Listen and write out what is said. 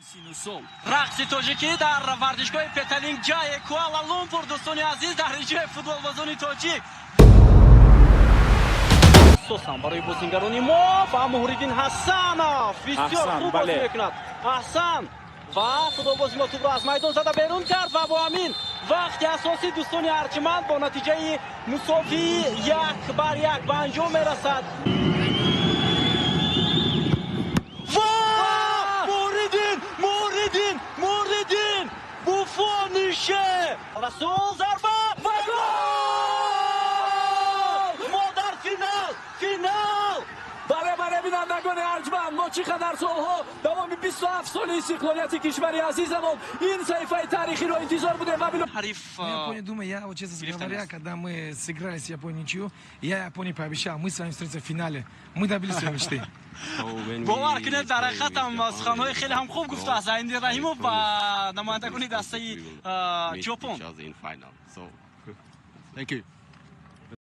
Рақси тоҷикӣ дар варзишгоҳи Петалинг Ҷае, Куала Лумпур, дӯстони азиз, дар иҷрои футболбозони тоҷик. Асосан барои бозингарони мо ва Муҳриддин Ҳасанов бисёр хуб бозӣ мекунад. Аҳсан, ва футболбози мо тӯбро аз майдон зада берун кард ва бо ҳамин вақти асосӣ, дӯстони арҷманд, бо натиҷаи мусовии 1-1 ба анҷом мерасад. Муҳриддин, Муҳриддин, Муҳриддин, Буфон нише, Расул, зарба ва гол! Мо дар финал, финал! Бале, бале, бинандагони арҷманд, мо чӣ қадар солҳо, давоми 27 соли истиқлолияти кишвари азизамон, ин саҳифаи таърихиро интизор будем ва Ҳариф. Япония, думаю, я вот, честно говоря, когда мы сыграли с Японией ничью, я Японии пообещал: мы с вами встретимся в финале. Мы добились своей мечты. Бовар кунед, дар ҳақиқат ҳам суханҳои хеле ҳам хуб гуфтааст Зайниддин Раҳимов ба намояндагони дастаи Ҷопон. Thank you.